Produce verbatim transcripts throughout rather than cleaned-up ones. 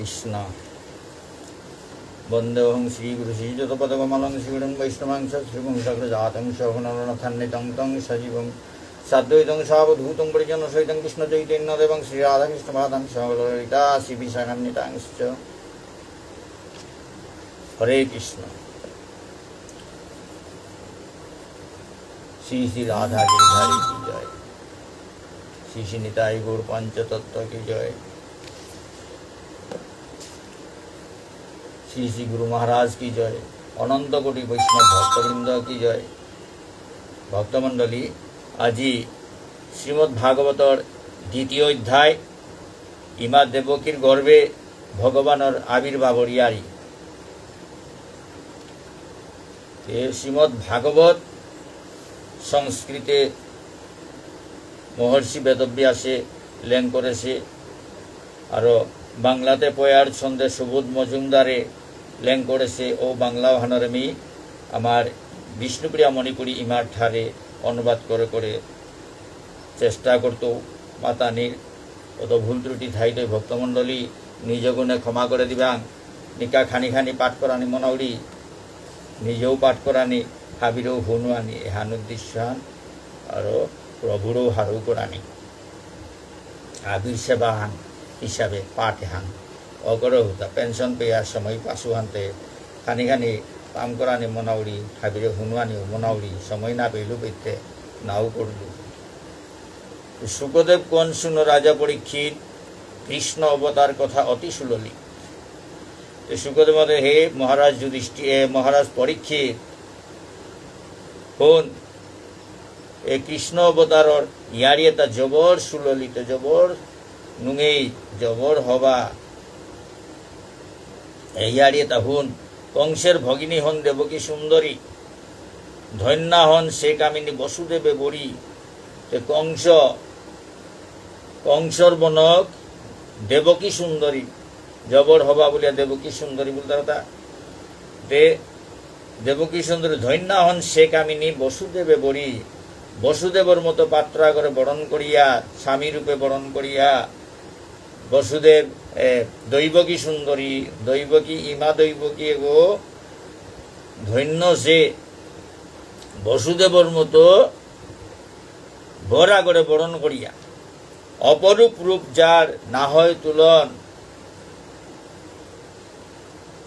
কৃষ্ণ। বন্দেহং শ্রীগুরু শ্রীযুতপদকমলং শ্রীগুরুং বৈষ্ণবাংশ্চ শ্রীগুরুং সাগ্রজাতং সহগণরঘুনাথান্বিতং তং সজীবং সাদ্বৈতং সাবধূতং পরিজনসহিতং কৃষ্ণচৈতন্যদেবং শ্রীরাধাকৃষ্ণপাদাংশ্চ সহগণললিতা শ্রীবিশাখান্বিতাংশ্চ। হরে কৃষ্ণ। শ্রী শ্রী রাধা গিরিধারী কি জয়, শ্রী শ্রী নিতাই গৌর পঞ্চতত্ত্ব কি জয়, শ্রী শ্রী গুরু মহারাজ কি জয়, অনন্ত কোটি বৈষ্ণব ভক্তবৃন্দ কি জয়। ভক্তমণ্ডলী, আজি শ্রীমদ্ ভাগবতর দ্বিতীয় অধ্যায়, ইমা দেবকীর গর্ভে ভগবানর আবির্ভাবর ইয়ারি। এ শ্রীমদ্ ভাগবত সংস্কৃতে মহর্ষি বেদব্যাসে লেং করেসে, আরো বাংলাতে পয়ার ছন্দে সুবোধ মজুমদারে লেং করেসে, ও বাংলা ওহানরে মি আমার বিষ্ণুপ্রিয়া মণিপুরী ইমার ঠারে অনুবাদ করে করে চেষ্টা করতৌ মাতানির। অত ভুল ত্রুটি থাইতই ভক্তমণ্ডলী নিজ গুণে ক্ষমা করে দিবাং। নিকা খানি খানি পাঠ করানি মনাউরি, নিজেও পাঠ করানি, হাবিরেও হুনুয়ানি, এহান উদ্দেশ্যহান, আরো প্রভুরেও হারৌ করানি। হাবির সেবাহান হিসাবে পাঠ এহান অগরহুতা পেনশন পেয়ার সময় পাসু হানতে খানি খানি কাম করানি মনাউরি, হাবিরে হুনুয়ানি মনাউরি, সময় না পেলু পেতে নাও করলু। শুকদেব কন শুনো রাজা পরীক্ষিত, কৃষ্ণ অবতার কথা অতি সুললিত। তো শুকদেব মাতে, হে মহারাজ যুধিষ্ঠির, এ মহারাজ পরীক্ষিত, হুন, এ কৃষ্ণ অবতারর ইয়ারি এতা জবর সুললিত, জবর নুঙেই, জবর হবা। এ ইয়ারি এতা হুন, কংসের ভগিনী হন দেবকী সুন্দরী, ধন্যা হন সে কামিনী বসুদেবে বরী। তে কংস, কংসর বনক দেবকী সুন্দরী, জবর হবা বুলিয়া দেবকী সুন্দরী বুলতারা তা। তে দেবকী সুন্দরী ধন্যা হন সে কামিনী বসুদেবে বরী। বসুদেবর মতো পাত্র আগরে বরণ করিয়া, স্বামী রূপে বরণ করিয়া, বসুদেব, এ, দৈবকী সুন্দরী, দৈবকী, ইমা দৈবকী এগো ধন্য যে বসুদেবর মতো বর আগরে বরণ করিয়া। অপরূপ রূপ যার না হয় তুলন,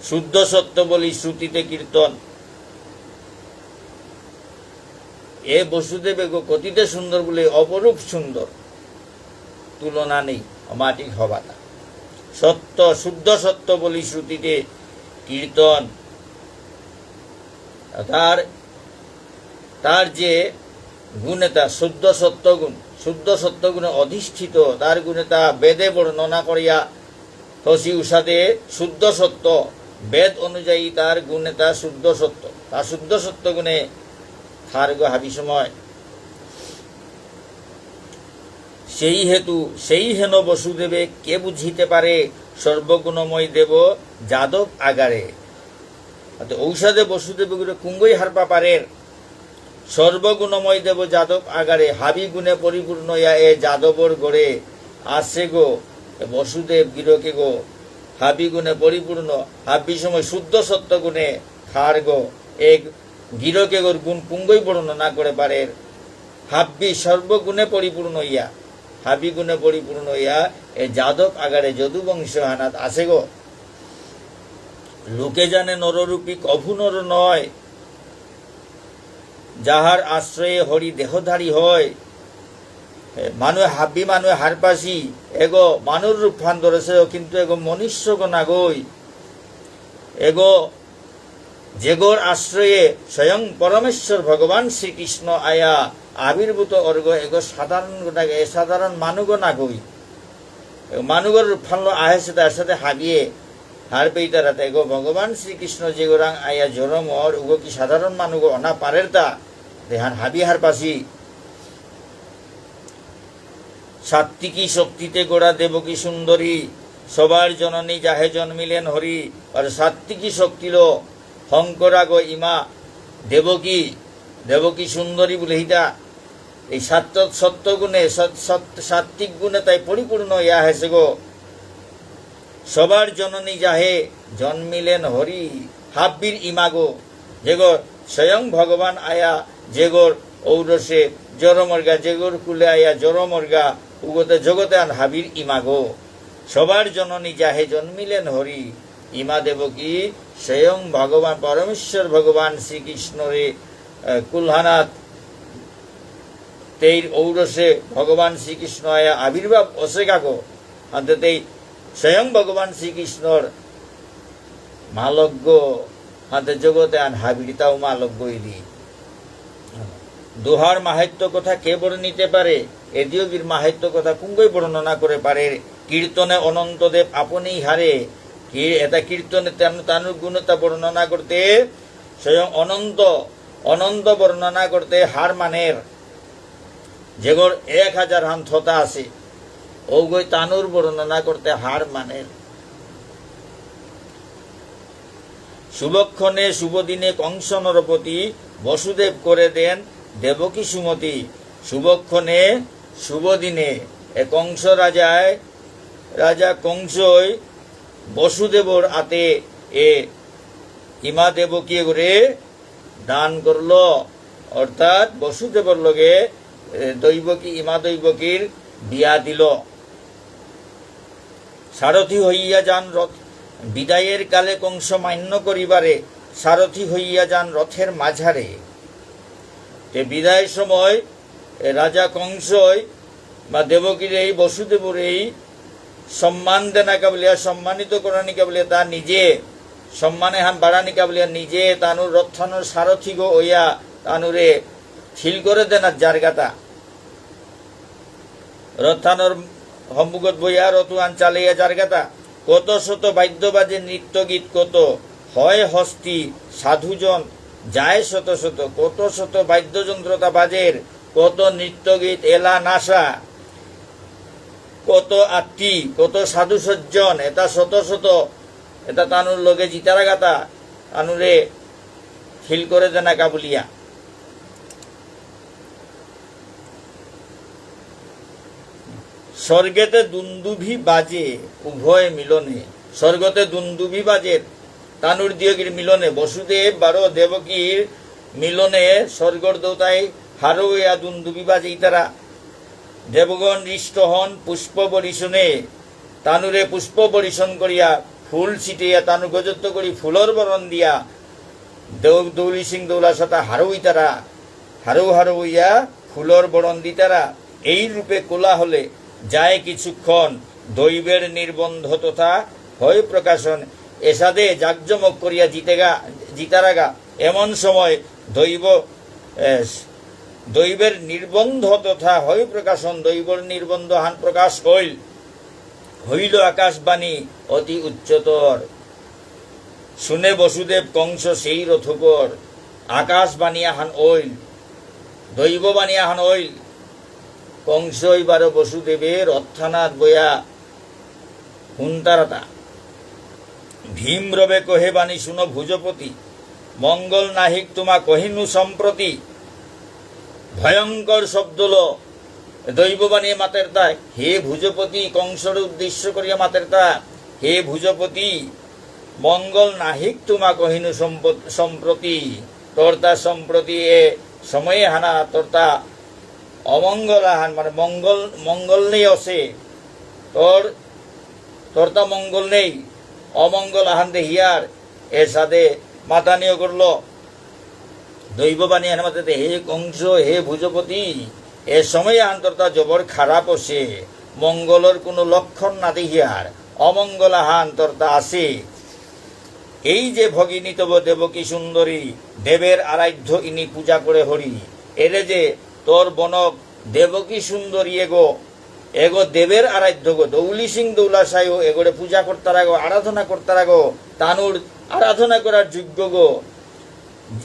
শুদ্ধ সত্য বলি শ্রুতিতে কীর্তন। এ বসুদেব এগো কতিতে সুন্দর বুলে, অপরূপ সুন্দর, তুলনা নেই, অমাটিক হবাতা। সত্য, শুদ্ধ সত্য বলি শ্রুতিতে কীর্তন। তার, তার যে গুণ এতা শুদ্ধ সত্য গুণ, শুদ্ধ সত্য গুণে অধিষ্ঠিত, তার গুণ এতা বেদে বর্ণনা করিয়া থসি উষাদে শুদ্ধ সত্য, বেদ অনুযায়ী তার গুণ এতা শুদ্ধ সত্য। তা শুদ্ধ সত্য গুণে থারগ হাবি সময়। সেই হেতু, সেই হেন বসুদেবে কে বুঝিতে পারে, সর্বগুণময় দেব যাদব আগারে। অর্থাৎ ঔষধে বসুদেব গুণে কুঙ্গই হারপা পারের, সর্বগুণময় দেব যাদব আগারে, হাবি গুণে পরিপূর্ণ ইয়া এ যাদবর গড়ে আছে গো, এ বসুদেব গিরকে গো, হাবি গুণে পরিপূর্ণ, হাবি সময় শুদ্ধ সত্য গুণে থার গো, এ গিরকে গোর গুণ কুঙ্গই বর্ণনা করে পারের, হাবি সর্বগুণে পরিপূর্ণ ইয়া, হাবি গুণে পরিপূর্ণ ইয়া, এ যাদব আগারে যদু বংশ হানাত আছে গো। লোকে জানে নররূপী কভু নর নয়, যাহার আশ্রয়ে হরি দেহধারী হয়। এ, মানু হাবি মানু হারপাসি, এগো মানুর রূপহান ধরেছে, কিন্তু এগো মনুষ্যগ নাগই। এগো যেগর আশ্রয়ে স্বয়ং পরমেশ্বর ভগবান শ্রীকৃষ্ণ আয়া আবির্ভূত অর্গ এগো সাধারণ নাগে, সাধারণ মানুগ নাগই। এগো মানুগর রূপহানলো আহেসে তার সাথে হাবিয়ে হারপেইতারাতে এগো ভগবান শ্রীকৃষ্ণ যেগরাং আয়া জরম অর উগো কি সাধারণ মানুগ অনা পারেরতা, দেহান হাবি হারপাসি। সাত্ত্বিকী শক্তিতে গড়া দেবকী সুন্দরী, সবার জননী যাহে জন্মিলেন হরি। আর সাত্ত্বিকী শক্তিলো হংকরাগ ইমা দেবকী, দেবকী সুন্দরী বুলে হিতা। এই সাত্ত্ব-, সত্ত্বগুণে, সৎ-, সৎ-, সাত্ত্বিক গুণে তাই পরিপূর্ণ ইয়া হেসে গো। সবার জননী যাহে জন্মিলেন হরি, হাব্বির ইমাগো, যেগর স্বয়ং ভগবান আয়া, যেগর ঔরসে জরমর্গা, যেগর কুলে আয়া জরমর্গা, উগতে জগতে আন হাবির ইমাগো। সবার জননী যাহে জন্মিলেন হরি, ইমা দেবকী স্বয়ং ভগবান, পরমেশ্বর ভগবান শ্রীকৃষ্ণরে, আহ, কুলহানাত তেইর ঔরসে ভগবান শ্রীকৃষ্ণ আয়া আবির্ভাব অসেগাগো। হাতে তেই স্বয়ং ভগবান শ্রীকৃষ্ণর মালকগো, হাতে জগতে আন হাবিরতাও মালকগো ইদি। দোহার মাহাত্ম্য কথা কে বর্ণিতে পারে? এদিয়োগির মাহাত্ম্য কথা কুঙ্গই বর্ণনা করে পারে? কীর্তনে অনন্ত দেব আপনি হারে। কি-, এটা কীর্তনে তানু-, তানুর গুণতা বর্ণনা করতে স্বয়ং অনন্ত, অনন্ত বর্ণনা করতে হার মানের। যেগর এক হাজার হান থতা আছে, ওগই তানুর বর্ণনা করতে হার মানের। শুভক্ষণে শুভদিনে কংস নরপতি, বসুদেব করে দেন দেবকী সুমতি। শুভক্ষণে শুভদিনে এ কংস রাজায়, রাজা কংসই বসুদেবর আতে এ ইমা দেবকী এগরে দান করল, অর্থাৎ বসুদেবর লগে, এ, দৈবকী, ইমা দৈবকীর বিয়া দিল। সারথি হইয়া যান রথ, বিদায়ের কালে কংস মান্য করিবারে, সারথি হইয়া যান রথের মাঝারে। তে বিদায় সময়, এ, রাজা কংসই বা দেবকীর এই বসুদেবর এই সম্মান দেনাকা বুলিয়া, সম্মানিত করানিকা বুলিয়া, তা নিজে সম্মানে হান বাড়ানিকা বুলিয়া নিজে তানুর রথহানর সারথিগো ওয়া তানুরে থিল করে দেনার জারগাতা। রথহানর হম্বুকত বইয়া রথহান চালাইয়া জারগাতা। কত শত বাদ্য বাজে নৃত্য গীত কত, হয় হস্তি সাধুজন যায় শত শত। কত শত বাদ্যযন্ত্রতা বাজের, কত নৃত্য গীত এলা নাচা, কত আত্তি, কত সাধু সজ্জন, এটা শত শত, এটা তানুর লগে জিতারাগাতা, তানুরে থিল করে দেনাকা বুলিয়া। স্বর্গেতে দুন্দুভি বাজে উভয় মিলনে। স্বর্গতে দুন্দুভি বাজে, তানুর দিয়গির মিলনে, বসুদেব বারো দেবকীর মিলনে স্বর্গর দেবতাই হারৌয়া দুন্দুভি বাজে ইতারা। দেবগণ হৃষ্ট হন পুষ্প বরিশনে, তানুরে পুষ্প বরিশন করিয়া ফুল ছিটিয়া তানু গজত্ব করি ফুলর বরণ দিয়া দৌ-, দৌলি সিং দৌলা সাতা হারৌ ইতারা, হারৌ হারৌ ইয়া ফুলর বরণ দিতারা। এই রূপে কোলাহলে যায় কিছুক্ষণ, দৈবের নির্বন্ধ তথা হয় প্রকাশন। এসাদে জাকজমক করিয়া জিতেগা, জিতারাগা। এমন সময় দৈব, এ, দৈবের নির্বন্ধ তথা হয় প্রকাশন, দৈবর নির্বন্ধ হান প্রকাশ হইল। হইল আকাশবাণী অতি উচ্চতর। শুনে বসুদেব কংস সেই রথোপর। আকাশবাণী আহান অইল, দৈববাণী আহান অইল। কংস এবারও বসুদেবের রথহানাত বয়া হুনতারাতা। ভীম রবে কহে বাণী শুনো ভুজপতি, মঙ্গল নাহিক তোমা কহিনু সম্প্রতি। ভয়ঙ্কর শব্দলো দৈববাণী মাতেরতা, হে ভুজপতি, কংসর উদ্দেশ্য করিয়া মাতেরতা, হে ভুজপতি, মঙ্গল নাহিক তোমা কহিনু সম্প-, সম্প্রতি, তর্তা সম্প্রতি এ সময়ে হানা তর্তা অমঙ্গল আহান, মানে মঙ্গল, মঙ্গল নেই অসে, তোর, তোরতা মঙ্গল নেই, অমঙ্গল আহান দেহিয়ার, এসাদে মাতানিও করল। দৈববাণী আহান মাতে, হে কংস, হে ভুজপতি, এ সময় আহান তোরতা জবর খারাপ অসে, মঙ্গলর কোনো লক্ষণ না দেহিয়ার, অমঙ্গল আহান তোরতা আসে। এই যে ভগিনী তব দেবকী সুন্দরী, দেবের আরাধ্য ইনি পূজা করে হরি। এরে যে তোর বনক দেবকী সুন্দরী এগো, এগো দেবের আরাধ্য গো, দৌলি সিং দৌলা সাইও এগোরে পূজা করতারা গো, আরাধনা করতারা গো, তানুর আরাধনা করার যোগ্য গো।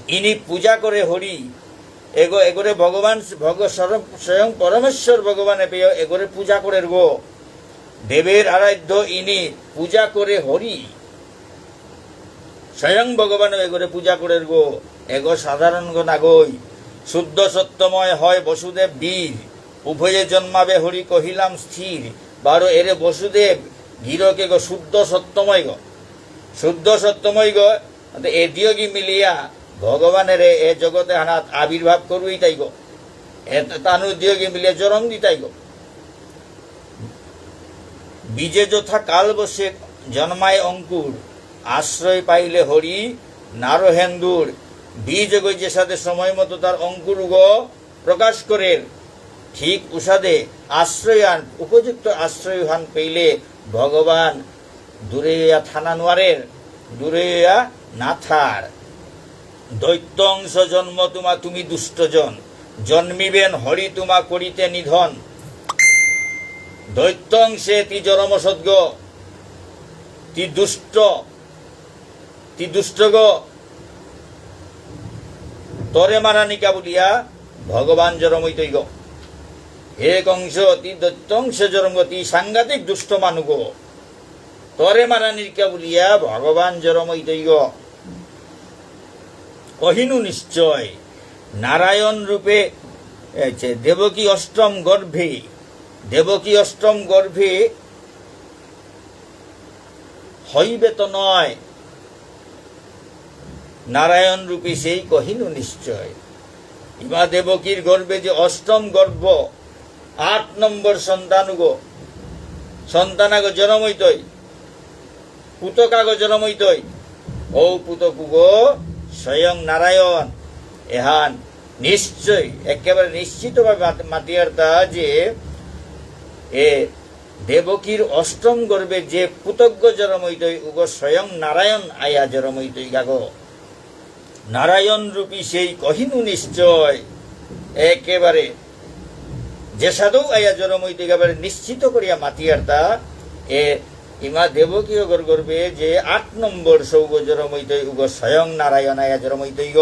ইনি পূজা করে হরি, এগো, এগোরে ভগবান, ভগ-, স্বয়ং, স্বয়ং পরমেশ্বর ভগবানে পেয়ে এগোরে পূজা করের গো। দেবের আরাধ্য ইনি পূজা করে হরি। স্বয়ং ভগবান এগোরে পূজা করের গো, এগো সাধারণ গো নাগই। শুদ্ধ সত্যময় হয় বসুদেব বীর, উভয়ে জন্মাবে হরি কহিলাম স্থির। বারো এরে বসুদেব, গিরকে গো শুদ্ধ সত্যময় গো। শুদ্ধ সত্যময় গো। অতে এ দিয়োগি মিলিয়া ভগবানেরে এ জগতে হানাত আবির্ভাব করুইতাই গো। এ তানু দিয়োগি মিলিয়া জরম দিতাই গো। বীজে যথা কাল বসে জন্মায় অঙ্কুর, আশ্রয় পাইলে হরি নারহেন্দুর। বীজ গো যেসাদে সময় মতো তার অঙ্কুর গো প্রকাশ করের, ঠিক উসাদে আশ্রয়হান, উপযুক্ত আশ্রয়হান পেইলে ভগবান দূরে ইয়া থানা নোয়ারের, দূরে ইয়া না থার। দৈত্যংশ জন্ম তোমা তুমি দুষ্টজন, জন্মিবেন হরি তোমা করিতে নিধন। দৈত্যংশে তি জরম সদ্গ, তি দুষ্ট, তি দুষ্টগ, তরে মারানিকা বুলিয়া ভগবান জরমইতইগ। হে কংস, তি দৈত্যংশ জরমগ, তি সাংঘাতিক দুষ্ট মানুগ। তরে মারানিকা বুলিয়া ভগবান জরমইতইগ। কহিনু নিশ্চয় নারায়ণ রূপে, এ, যে দেবকী অষ্টম গর্ভে, দেবকী অষ্টম গর্ভে হইবে তো নয়, নারায়ণ রূপী সেই কহিনু নিশ্চয়। ইমা দেবকীর গর্ভে যে অষ্টম গর্ভ, আট নম্বর সন্তানগ, সন্তানাগ জনম হইতই, পুতকাগ জনম হইতই, ও পুতকুগ স্বয়ং নারায়ণ। এহান নিশ্চয়, একেবারে নিশ্চিতভাবে মাত-, মাতিয়ারতা যে এ দেবকীর অষ্টম গর্ভে যে পুতকগ জরম হইতই, উগ স্বয়ং নারায়ণ আয়া জরম হইতই গাগ। নারায়ণ রূপী সেই কহিনু নিশ্চয়। একেবারে যেসাদেউ আয়া জরম হইতই, একেবারে নিশ্চিত করিয়া মাতিয়ারতা। এ ইমা দেবকীগর গর্ভে যে আট নম্বর সৌগ জরম হইতই, উগ স্বয়ং নারায়ণ আয়া জরম হইতই গ।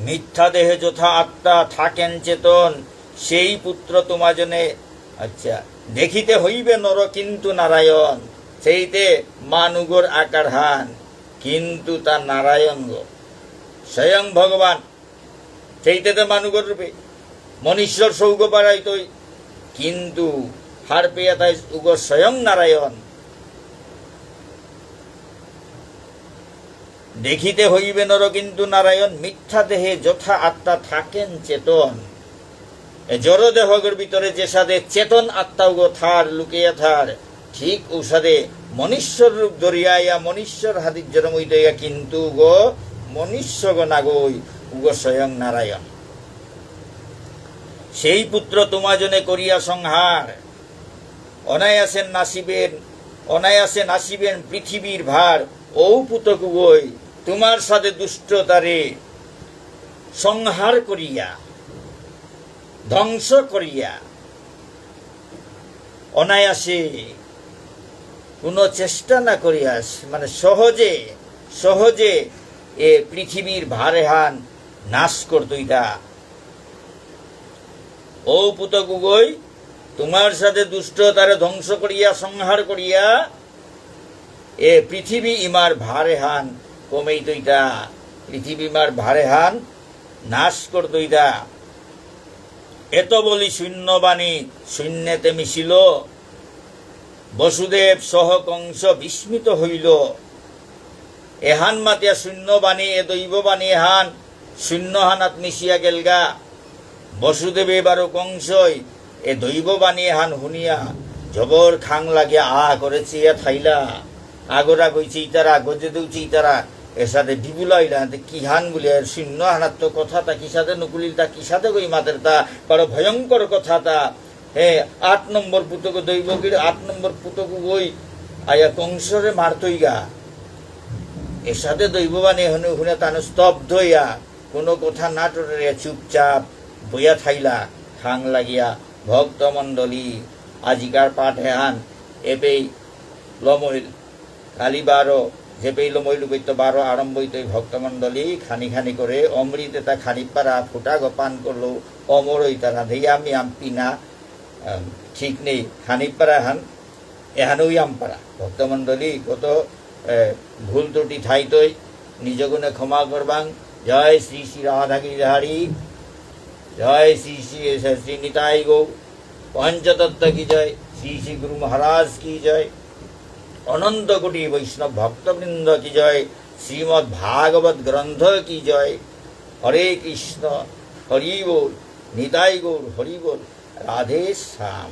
মিথ্যা দেহে যথা আত্মা থাকেন চেতন, সেই পুত্র তোমাজনে, আচ্ছা, দেখিতে হইবে নর কিন্তু নারায়ণ। সেইতে মানুগর আকারহান, কিন্তু তা নারায়ণ গ। স্বয়ং ভগবান, সেইতে তো মানুগর রূপে। মনুষ্যর সৌগ পারাইতই, কিন্তু হারপেয়া তাই উগ স্বয়ং নারায়ণ। দেখিতে হইবে নর কিন্তু নারায়ণ, মিথ্যা দেহে যথা আত্মা থাকেন চেতন। এ জড় দেহগর ভিতরে যেসাদে চেতন আত্মাগ থার, লুকিয়া থার, ঠিক ঔসাদে মনুষ্যর রূপ ধরিয়া ইয়া মনুষ্যর হাদিত জরম হইতইগা, কিন্তু উগ মনুষ্যগ নাগই, উগ স্বয়ং নারায়ণ। সেই পুত্র তোমাজনে করিয়া সংহার, অনায়াসে নাশিবেন, অনায়াসে নাশিবেন পৃথিবীর ভার। ও পুতকুগই, তোমার সাদে দুষ্টতারে সংহার করিয়া, ধ্বংস করিয়া, অনায়াসে কোনো চেষ্টা না করিয়া, মানে সহজে, সহজে এ পৃথিবীর ভারেহান নাশ করতইতা। ও পুতকুগই, তোমার সাদে দুষ্টতারে ধ্বংস করিয়া, সংহার করিয়া, এ পৃথিবী ইমার ভারেহান কমেইতইতা, পৃথিবী ইমার ভারেহান নাশ করতইতা। এত বলি শূন্যবাণী শূন্যেতে মিশিল, বসুদেব সহ কংস বিস্মিত হইল। এহান মাতিয়া শূন্যবাণী, এ দৈববাণী এহান শূন্যহানাত মিশিয়া গেলগা। বসুদেবে বারো কংসই এ দৈববাণী এহান হুনিয়া জবর খাং লাগিয়া আ করে চেয়া থাইলা। আগর আগই চেইতারা, গজেদেউ চেইতারা, এসাদে বিবুলা হইলা, এতে কিহান বুলিয়া, শূন্যহানাত তো কথাতা কিসাদে নুকুলিলতা, কিসাদে গই মাতেরতা, বড় ভয়ঙ্কর কথাতা। হে, আট নম্বর পুতক দৈবকীর আট নম্বর পুতকগই আয়া কংসরে মারতইগা। এসাদে দৈববাণী হুনে হুনে তানু স্তব্ধ হইয়া কোনো কথা না টরে চুপচাপ বইয়া থাইলা। খাং লাগিয়া ভক্তমণ্ডলী, আজিকার পাঠ এহান এপেই লমইল। কালি বারো, যেপেই লমইল উপেত্ত বারো আরম্ভ হইতই ভক্তমণ্ডলী, খানি খানি করে অমৃত এতা খানি পারা ফুটাগ পান করলেও অমর হইতারা। ধেই আমি আম পিনা, আম, ঠিক নেই। খানি পারা হান, এহানও ইয়াম পারা। ভক্তমণ্ডলী, কত, এ, ভুল ত্রুটি থাইতই, নিজ গুণে ক্ষমা করবাং। জয় শ্রী শ্রী রাধা গিরিধারী, জয় শ্রী শ্রী, শ্রী নিতাই গৌর, পঞ্চতত্ত্ব কি জয়, শ্রী শ্রী গুরু মহারাজ কি জয়, অনন্ত কোটি বৈষ্ণব ভক্তবৃন্দ কি জয়, শ্রীমদ্ ভাগবত গ্রন্থ কি জয়। হরে কৃষ্ণ, হরি বল, নিতাই গৌর হরি বল, রাধে শ্যাম।